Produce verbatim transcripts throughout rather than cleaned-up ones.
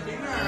Terus.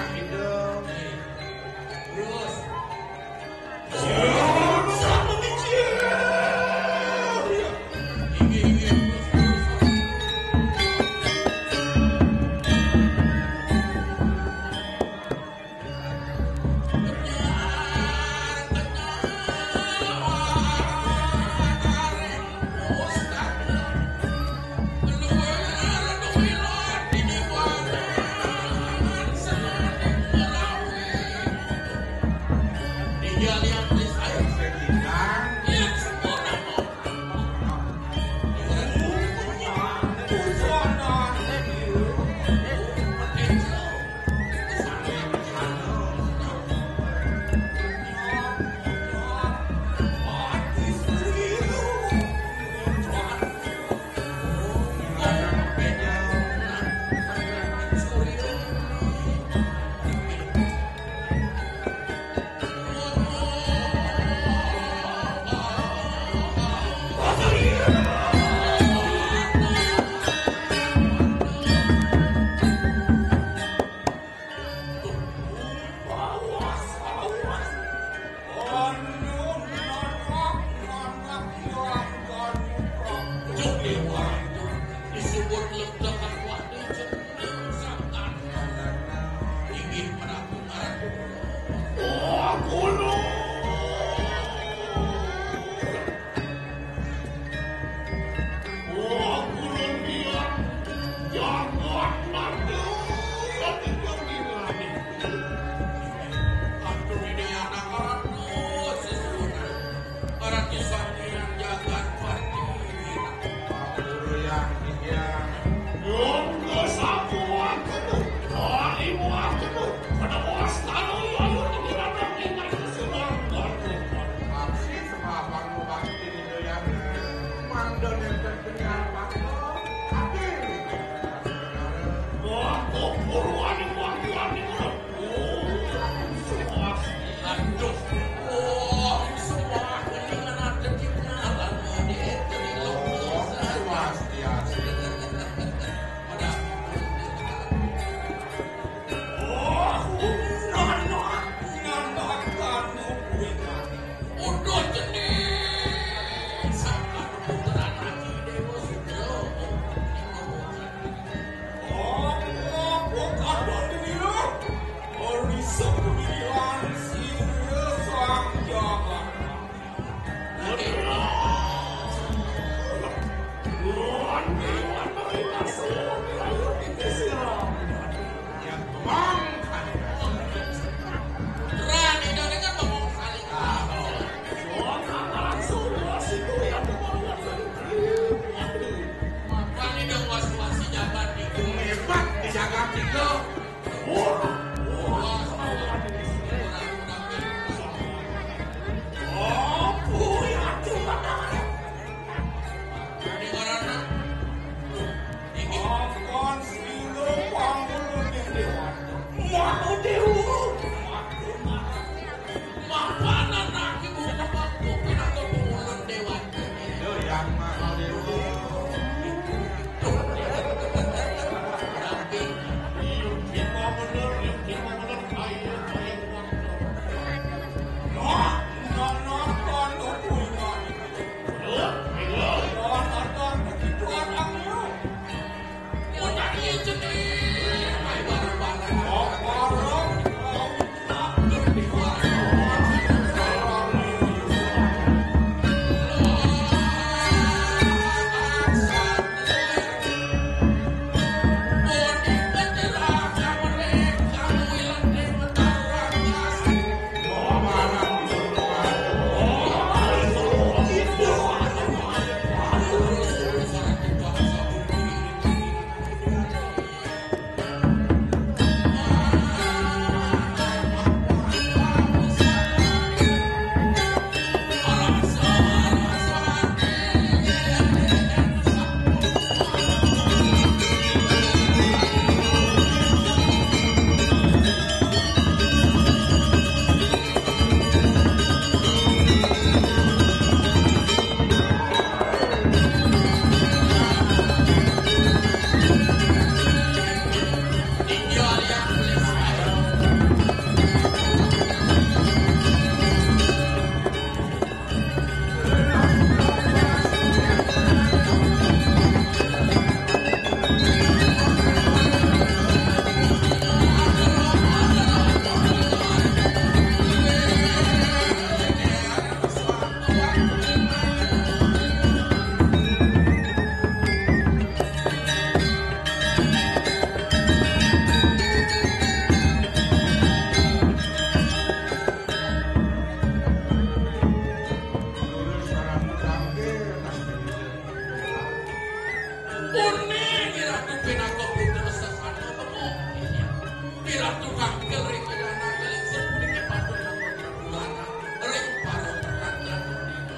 Ratu Kangkil ring Iliana Kalingsir puniki patut katurang ring para petani.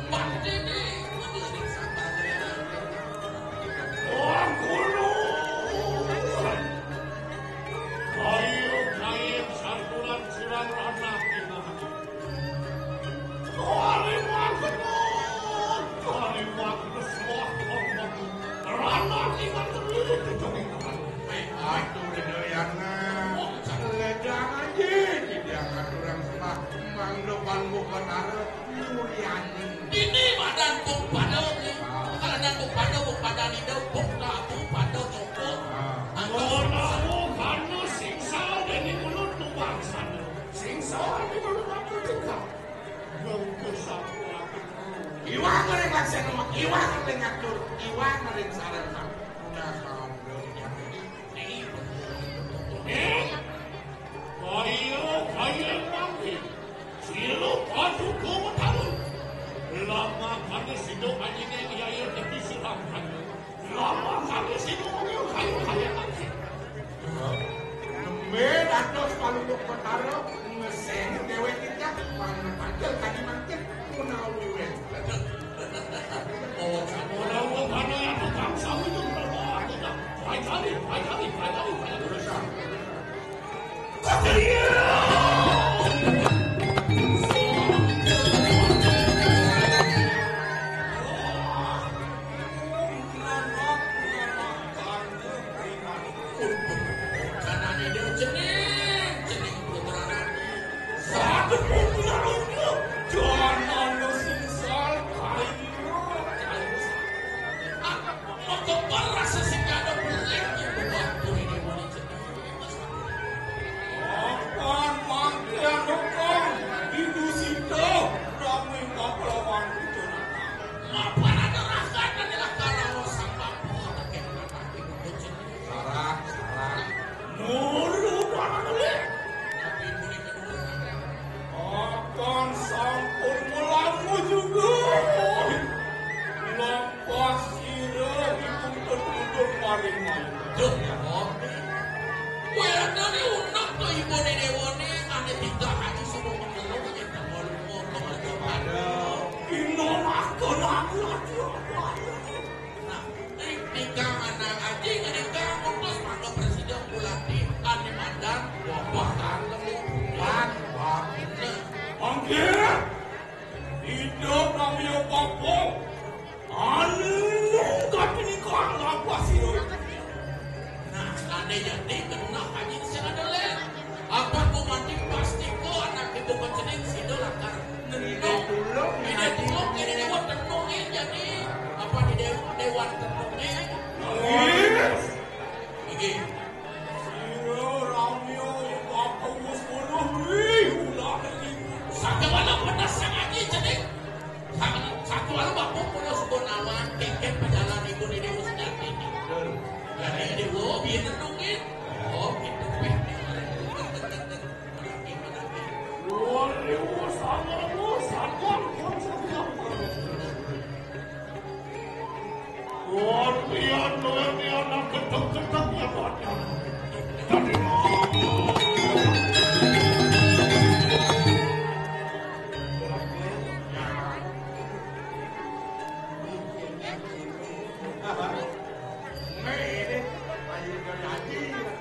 Mangkene kudu sing sabar. Wah, Guru. Ayo, kain sartulan sirang anak ini. Kalimat betul, kalimat besuah, kalimat betul. Ranah iman terlilit di jongin Tuhan. Baik, atur di Dayana. Ledang aja, tidak ngaturang sembah. Mangga pan Betara mulyani. Ini badan kok pada, kalau ada kok pada, kok pada lidah, kok tak, kok pada cokok. Ah. Angkau. Menawa karena siksa dari mulut lubang sana. Sing salah di mana aku tinggal. Nunggu satu lagi. Iwang ring laksana, iwang ring atur, iwang ring sarana. Udah sampai. Eh? Kaya, kaya mangke. Sira paduka wetara. Lama kane sida anyine iya iya dadi sirah kane. Lama kane sida kaya kaya kaya mangke. Nembe dados Palungguh Betara ngeseni dewek kita, mangke tangkil kadi mangke, menawi wet. Oh, menawi kane yang tukang sawi itu berdoa kita. Baik kali, baik kali, baik kali, baik kali. Apan mangke anukang Ibu Sinta, rame kaplawan itu nana. Mapan ada rakan adalah karawa sang bapa, kakek anak ibu kucing. Salah, salah. Mulu mana boleh? Tapi ibu ni kedua. Akan sampun melamu juga. Lampah sira dituntut mundur maring mayu. Duh, ya, Om. Kowe ane unek to ibune dewane ane titah aji sapa mengelo yen tak malu ngomong aja pada. Ino makan aku lagi apa? Nah, ning nikah anak aji, ning nikah utus mangga presiden Bulati ane mandan wabah tangkeli. Wan, wan. Mangke, idup nami bapa. Anu, kati nikah ngapa sira? Nah, ane jadi kena haji sing ada le. Apa ku mati pasti ko anak ibu kecening sida lakar. Ide tulung, ide tulung, ide dewa tenung, eh, jadi apa di dewa, dewan tenung, eh? Yes. Iki. Sira ramya iwak wis weruh ri ulah iki. Sakewala pedas sing aji jeneng. Sakewala bapak kula suka nawang keket pejalan ibu di dewa sejati. Betul. Jadi dewa biyen nungin. Oh, gitu. Wah, dewa sama, wah, sama. Wah, pian, wah, pian, nang gedeg-gedeg ya, Pak. Jadi,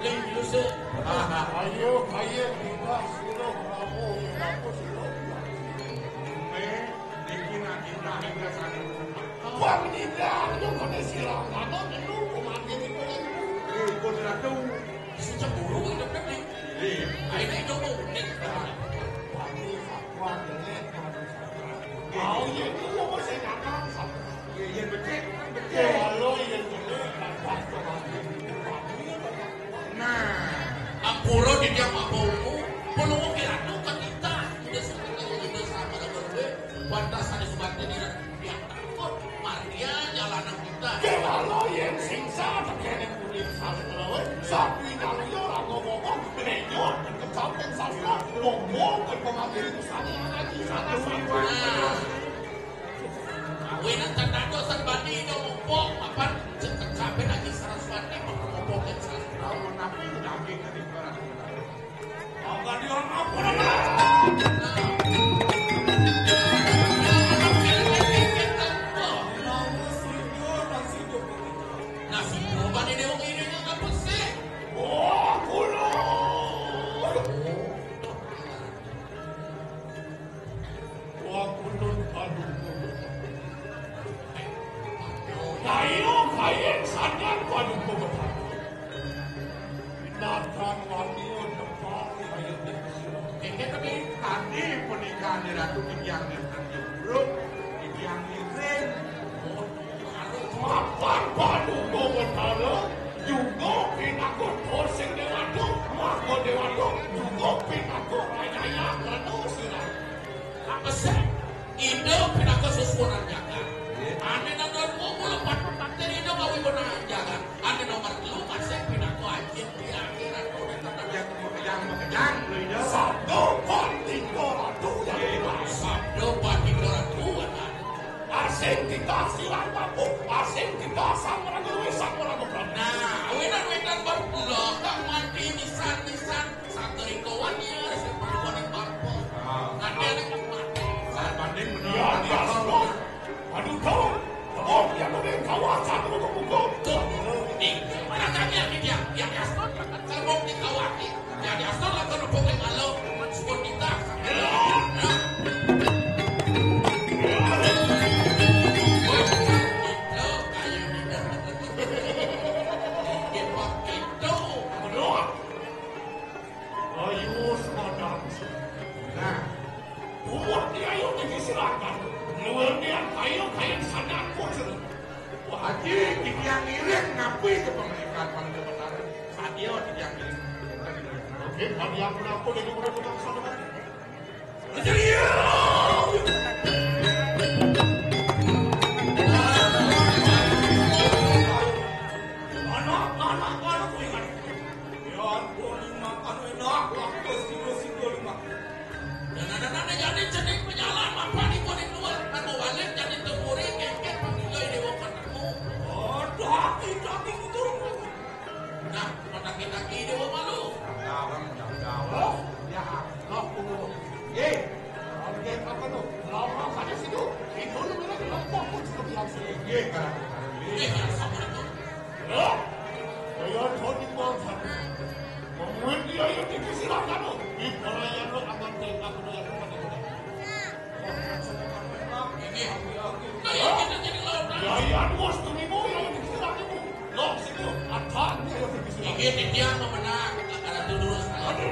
Ling, lu se-, ayo, ayo, kita suruh kamu, aku suruh. Niki nak nikahi rasane. Wah, menikah, itu kena silang. Kamu dulu, pemati itu. Eh, kau tidak tahu. Sejak dulu, kita pergi. Iya. Akhirnya itu mau unik. Wah, ini, wah, jelek, wah, ini. Mau ya, itu mau saya datang. Iya, iya, becek, becek. Kalau yang jelek, pas, pas, pas. Nah, ampura di dia apa ungu, pelungu kiratu kan kita. Udah sampai kalau udah sama, udah, udah. Pantas ada sebabnya dia, dia takut. Maria jalanan kita. Kewala yen singsa tekene kuning sastra, sapi nalya ora ngomong, lenyot kecapen sastra, ngomong ke pemati itu sana lagi, sana sana. Nah. Kawinan tanda dosa bani dong ngomong, apa, kecapen lagi Saraswati, ngomong ke sastra. Tapi udah kita di barang. Ratu titiang nenten buruk, titiang ngiring. Mapan Paduka Betara, juga pinaka Sing Dewata, Maha Dewata, juga pinaka Rajaya Rena Sirah. Kapesek, Ida pinaka susunan jagat. Ané nomor dua puluh empat, Ida kawibanan jagat. Ané nomor telu, kasih pinaka ajin di akhirat. Yang makejang, makejang, Ida. Sabda Pandita Ratu yang Sabda Pandita Ratu, Anak. Asing kita silang tapu, asing kita sang maraga luwih, sang maraga prabu. Nah, awinan-winan berpulang, tak mati, misan-misan. Satrikawan ya, sing perluan yang bangkok. Ah. Nanti ada yang mati. Banding bener. Ya, ya, Allah. Aduh, tahu. Oh, ya, udah, kawan, satu untuk buku. Tuh, nih, mana tanya nih dia? Yang asal, kan, kalau mau dikawati. Yang asal, lah, kalau bukan malu, sebut kita. Nah. Woi, itu, kayak gitu. Dia pakai itu. Aduh. Ayo, semadam. Nah, buat dia ayo tinggi silakan. Nuwun dia ayo kain sanak kucing. Wah, Haji, titiang ngiring napi ke pemerintahan Panglima Betara. Sadia titiang ngiring. Oke, kami aku nak aku dari udah pulang sana kan. Anak, anak, anak, ingat. Yan, kuning makan enak, waktu silo-silo lima. Dan ada nana jadi cening penyalan, mapan ibu di luar, nang balik jadi tempuri, kengkeng, pamilai dewa ketemu. Oh, daki, daki, itu. Nah, mata kita ki dewa malu. Dalam, dalam. Ya, loh, tunggu. Ye, oke, apa tuh? Lawan saja situ. Itu lu mana kelompok pun seperti yang sini. Ye, kan. Ye, kan, sama itu. Hah? Kaya Tony Monson. Ngomongin dia yang tinggi silakan lo. Di pelayan lo aman deh, aku doyan lo pada udah. Ini. Nah, ya, kita jadi lawan. Ya, ya, bos, tuh, ibu, ya, yang tinggi silakan, Bu. Lo, sini, lo. Atan, ya, yang tinggi silakan. Ini, dia mau menang. Ada tuh terus. Aduh.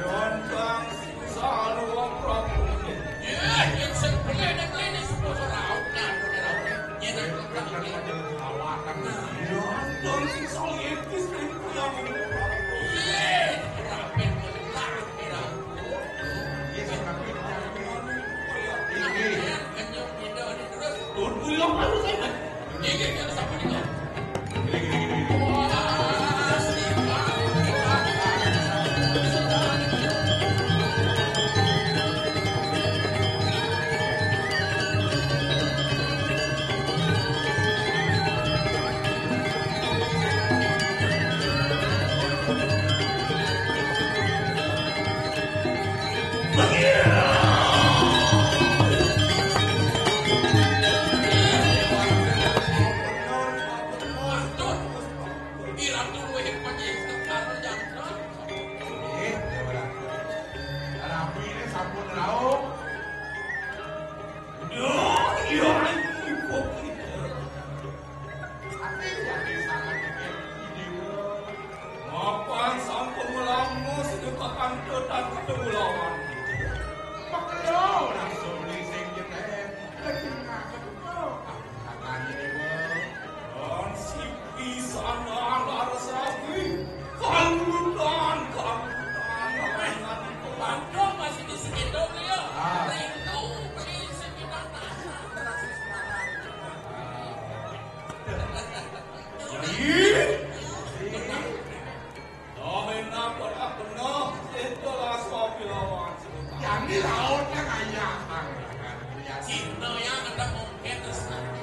Rantang sing saluang Prabu. Yah, yang sing beli dan beli ini semua serau. Nah, serau. Ya, dan kami ada kawakan. Rantang sing saluang Prabu. Iya, rapi, rapi, rapi. Iya, sing rapi. Iya. Kenyang, kenyang, terus. Tuh, tuh, yang harus saya. Iya, iya, iya, siapa nih, Kak? Ih, Ratu luwih panjang sekali, jangan. Nggih, Déwa Ratu. Rabi ini sampun rauh. Duh, iya, ibu. Tapi jadi sangat mikir, Déwa. Mapan sampun lama sedekah kanto dan ketemu lawan. Makelo langsung di sing jeten. Lagi ngaget kok. Katanya, Déwa. Dan si pisan alar sagi. Kalutan, kalutan. Mantap, masih di segitu, ya. Ah. Rindu, beli sekitar tanah. Ih. Dohena pernah benar, itulah suami lawan. Yang di laut yang ayah. Cinta yang ada mungkin terus nanti.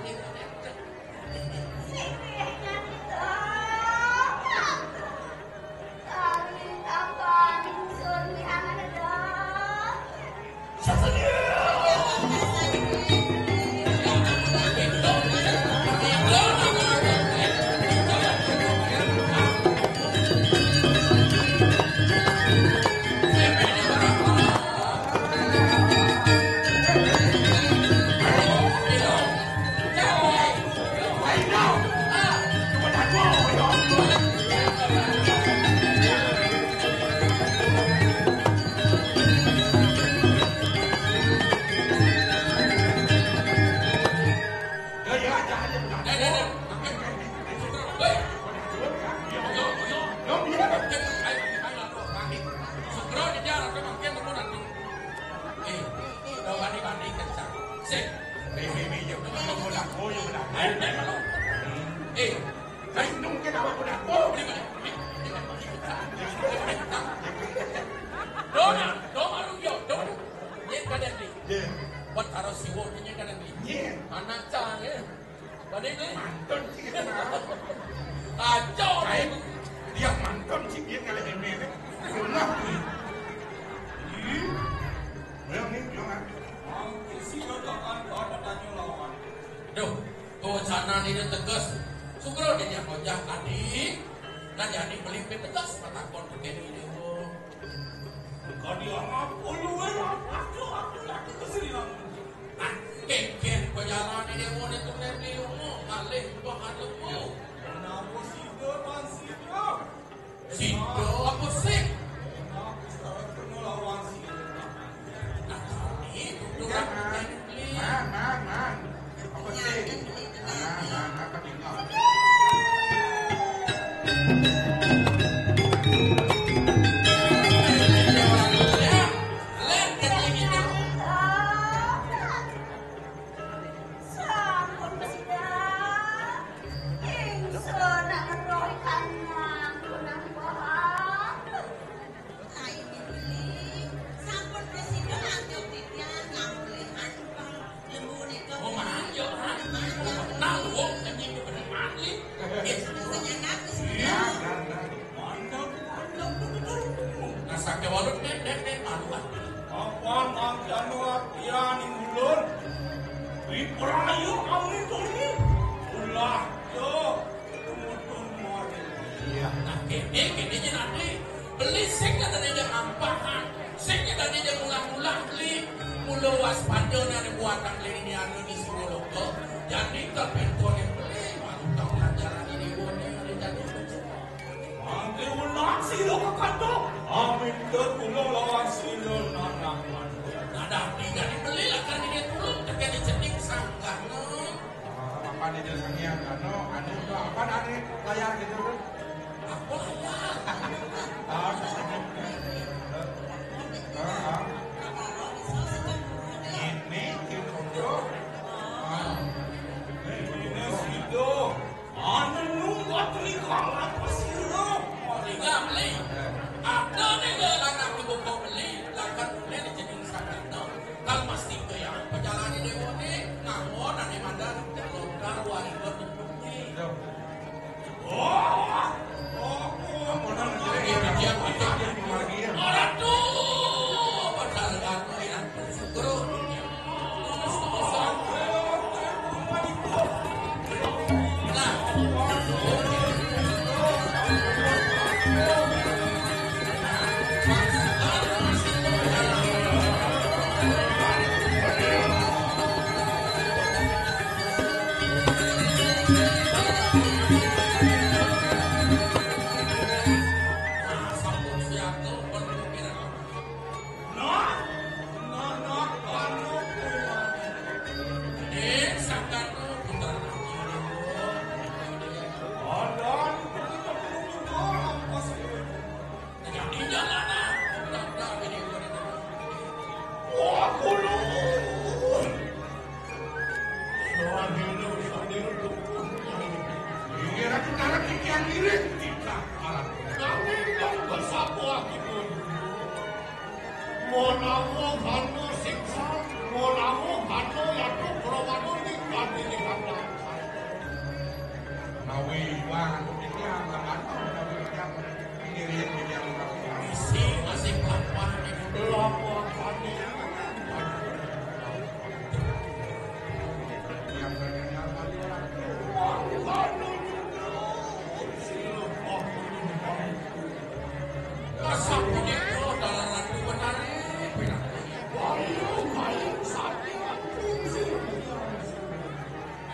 Dona, dona lu yo, dona. Nyén kadén di. Nyén. Betara Siwa nyén kadén di. Nyén. Anak cang ya. Kadén di. Mantun sih. Kacau. Kayak dia mantun sih dia kalau ini. Sunah nih. Ih. Yang ini jangan. Ang isi lo tak ada tanya lawan. Duh. Kawecanané teges. Sugra déné bocah tadi, nah jani beli piteges matakon tekén Déwa. Kadi anak uluwé lapas yo aku lagi keserian. Ah, kénkén pajalané Déwa né tulen di rumah, ngalih bahan lembu. Kenapa sida, Pan Sida? Sida apa sing? Nah, ini duduk aku tadi beli. Man, man, man. Apa sing? Man, man, apa tinggal? Sampun besida. Ingsun nak ngeroh ikan nyang kunang bahan. Ai beli, sampun presida antuk titiang ngamplihan pang lembu nika. Oh, mangan, yo, mangan. Mangan. Nah, wong kenyang yo bener mati. Wis, wis nyengat, wis nyengat. Nah, nah, nah. Mandang, mandang, betul. Nah, sakit walut, nek, nek, nek, malu, ah. Apa nang janu apian ing ulun? Wipraya amitoni. Ulah, yo. Iya. Nah, kéné, kéné ja nanti. Beli sing kadén ja ampahan. Sing kadén ja ngulah-ngulah beli. Mula waspada nang buatan beli ini anu di Suraloka. Jadi kapintoné beli, mantap pelajaran ini wone ada jadi. Mangké ulah sira kakanda. Amin kula lawan sira nang. Nah, dah, jadi beli lah kan ini dulu, tekan di cening sanggah. Apa nih jelasnya? Anu, anu, apa nih layar gitu tuh? Apa layar? Ah, ah, ah. Ini, gitu. Ah. Ini situ. Anu nunggu tinggal apa sih lo? Tinggal beli. Ada nih, anak ibu kau beli, lakukan beli di jening sakit. Kal mesti kaya pejalané Déwa né, ngangon ané mandar, lontar wali kota putih. Oh, oh, oh, ampun, ampun, ampun, ampun, ampun, ampun. Orang tuh, padahal aku yang bersyukur. Nah, nah, nah, anu kuwi. Ning sakano putra. Ada anu kuwi, kuwi, kuwi, apa sih? Jadi jalan, ah. Wah, kulun. Sadina, sadina, dukun. Inggih Ratu Tarak titiang ngiring titah aran. Nanging dong besapuakipun. Menawa gana siksa, menawa gana yatuh prawana ning gati dikandang. Menawi iwang titiang, menawi titiang, ngiring titiang. Isi masih pelan-pelan. Pelan-pelan.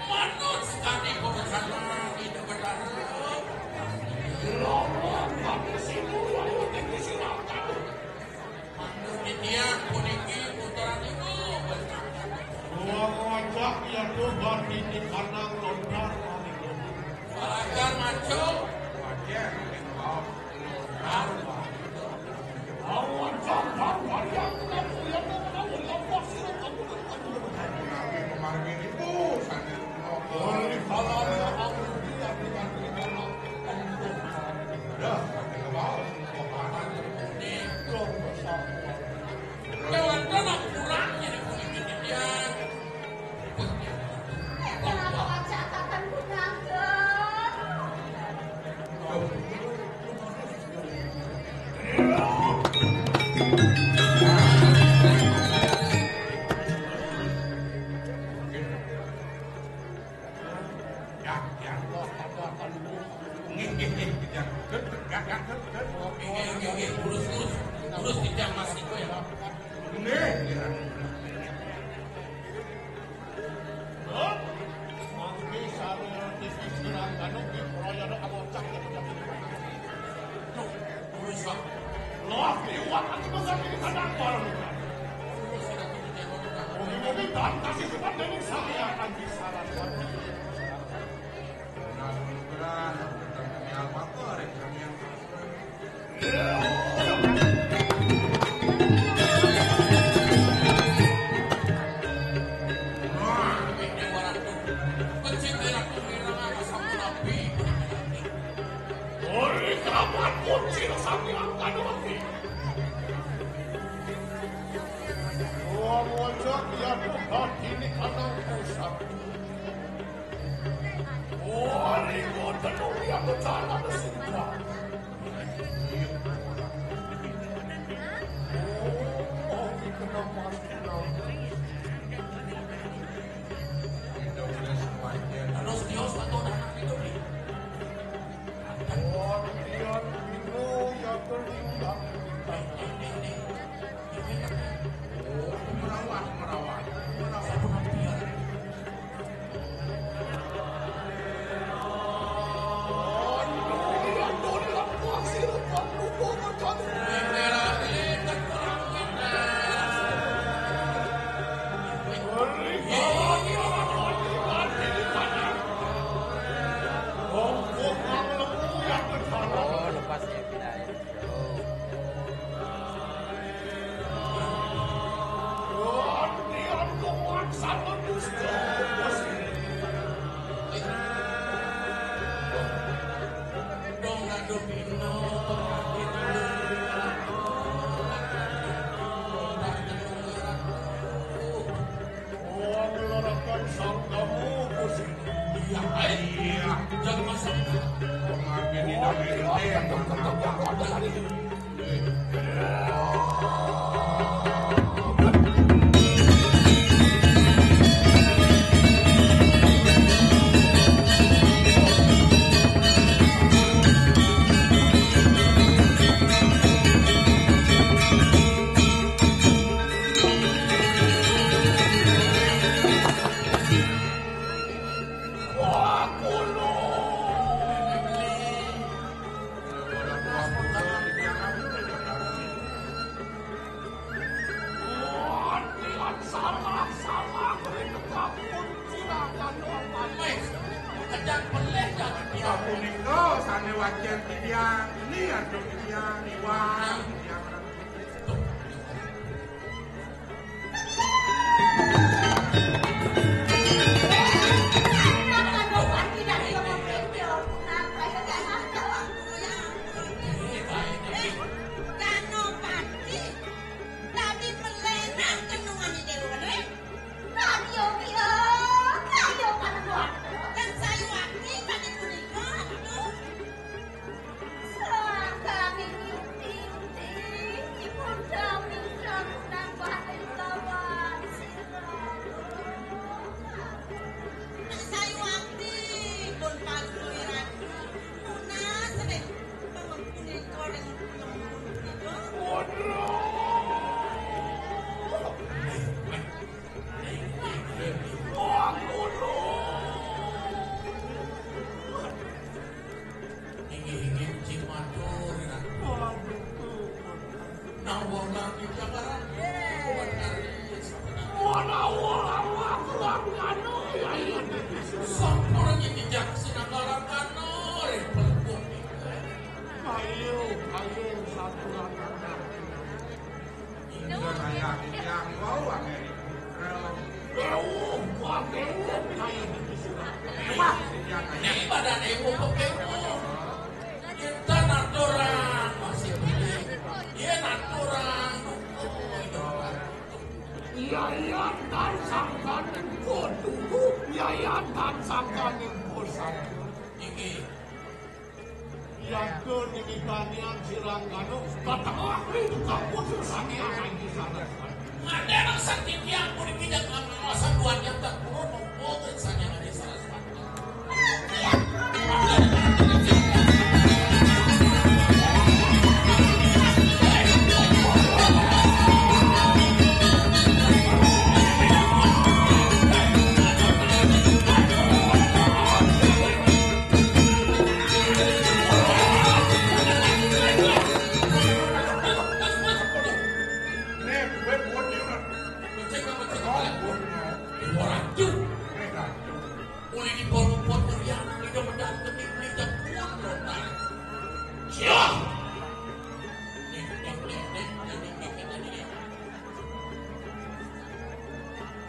Manut sakadi pamasanan Ida Betara. Manut titiang puniki putra niku. Ruang wajah yatuh batini kanang lontar. Balajar maco. Wajah. Lontar. Awan jangkang kalian mengaku yang mengenal lepas. Kemarin itu, saya. Oleh kalangan aku dia dengan. Dah, saya mau. Ini dong besar. Yang Mas Iko ya. Nggih, nggih. Hah? Mangke sareng tipi sirang anu nggih proyana kawocak ya. Duh, terus, Pak. Lah, liwat aku mengganti di kandang bareng. Mugi-mugi dan kasih sukan dening saya Aji Saraswati. Nah, mudah-mudahan aku ketemu apa, Rek, kami yang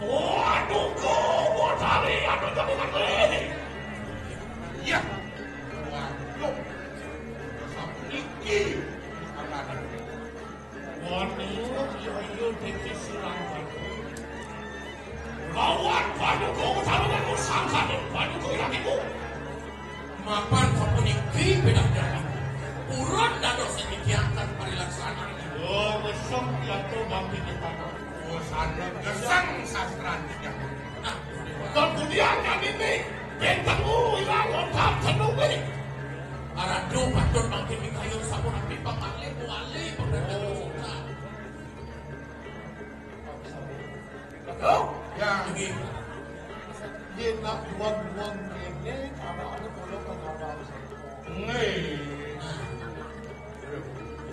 Waduh, kok hari anu jadi negeri. Ya. Waduh. Sapuniki. Waduh, iya, iya, dadi silang. Lawan Paduka Utara dan Usangkaning Paduka Irakiku. Mapan sapuniki pinanggih. Purun dados nityaken parilaksanan. Oh, besok jatuh bangkit di tanah. Oh, sana gesang sastran. Nah, kemudian kan ini, bentengmu ilang lengkap senungi. Aradu patut mangkin mikayun sapunapi pamalih wali pemerintahan suka. Betul? Ya. Ini. Yén nak buang-buang kéné, karena ada kula pengawal. Nggih.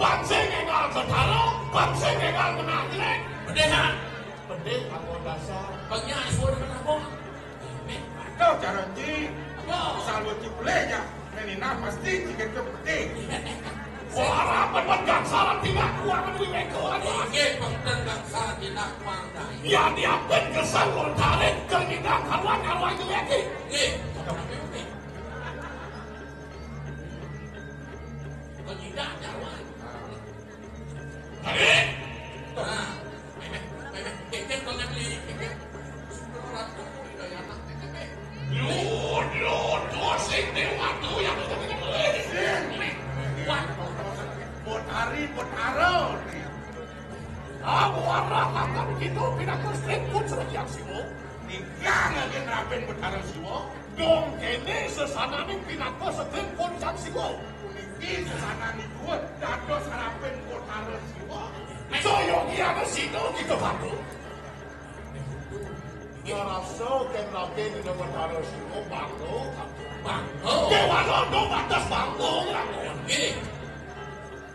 Bangsa énggal ketara, bangsa énggal menang jelek. Pedih, ha? Pedih, anggo dasar. Bagi suara menabung. Aduh, cara ci. Apa? Salwa ci pelih, ya. Nini nah pasti ciket ke peti. Wah, rapat buat gangsaran tidak kuat menurut mereka. Oke, pengten gangsaran tidak kuat. Ya, dia pun kesal lontarin ke kita karuan-karuan itu lagi. Nggih. Tidak karuan. Balik. Nah, memeh, memeh, kengkeng kok ngambil ini, kengkeng. Sudah ratu, udah ya, anak, kengkeng, eh. Lu, lu, dosa itu waktu yang udah kita beli. Wah. Botari, Botaro. Aku arah makan begitu, pindah ke street food seperti yang sibuk. Nikah lagi nerapin Botaro Siwo. Dong kéné sesananing pinaka sedeng Puncak Siwa. Puniki sesananing duwur dados haraping Kotara Siwa. Jaya Hyang Sina kita bantu. Ngrasa kén rapi dina Kotara Siwa bangga. Bangga. Déwana dong atas bangga. Nggih.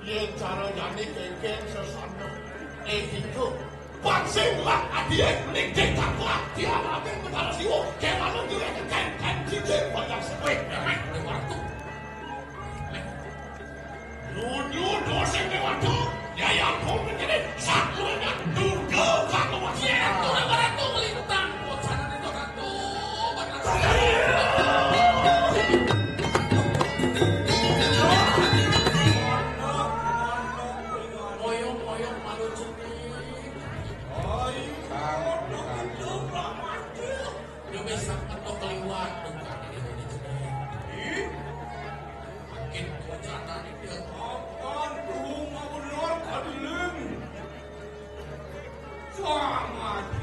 Yén cara jani kénkén sesana. Eh, itu. Pancing lah, adie, mending dek takwa. Dia raden Betara Siwa. Kemana dia kekén, kén cincin banyak sepet. Memang, memang tu. Nuju dosen dewata. Ya, ya, ampun, begini. Satunya Durga Kang Wasi. Ya, tu dah baratu melintang. Wacana itu ratu. Baratu. Moyong-moyong malu cumi. Oi, kamu tuh hidup lah mati. Dia bisa ketok keliwat, bukan ini, ini, ini. Ih, makin kocana nih dia. Apaan tuh, mau bener, Kadiling? Suang aja.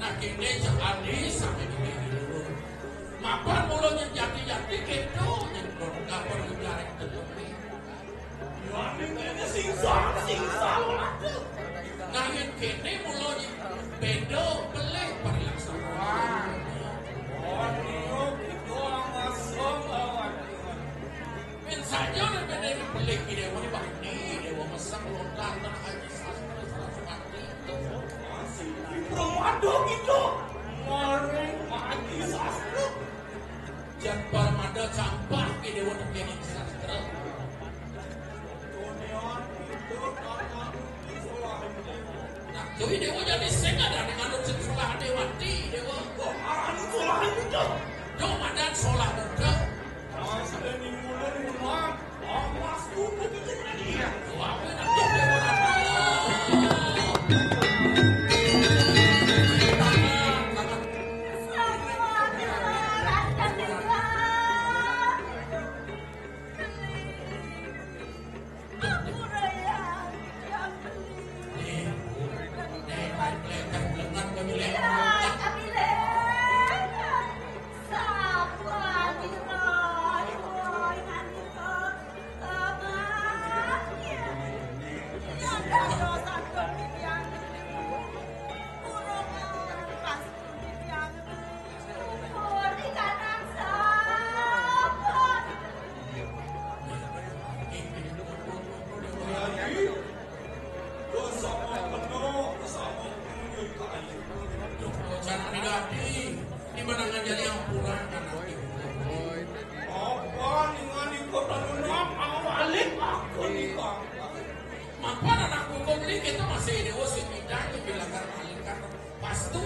Nah, kene cek Andi sampai di sini dulu. Mapan mula nyejati-jati gitu, nyedot dapur ujar yang tetep nih. Ning kene sing sing sing. Nah, yen kene mula beda pelih parilaksana. Wah. Oh, niku kita masuk lawan. Men saja nek beda pelih ki dewa ni bakti, dewa mesem lontar kan haji sastra Saraswati. Masih belum ada kita. Maring haji sastra. Jan Parmada campah ki dewa tekeni sastra. Nah, jadi dewa jadi sing ada ning anu sing solah dewati, dewa. Wah, anu solah muda. Yo madan solah muda. Mas ning mulai rumah. Awas tuh begitu tadi. Iya, tuh apa nak tuh dewa. Jangan dadi, di mana ngajari ampura kan. Apa ningan ikut anu nak awalik aku nikah. Mapan anak hukum ni kita masih dewa si bidang di bilangan alikan. Pastu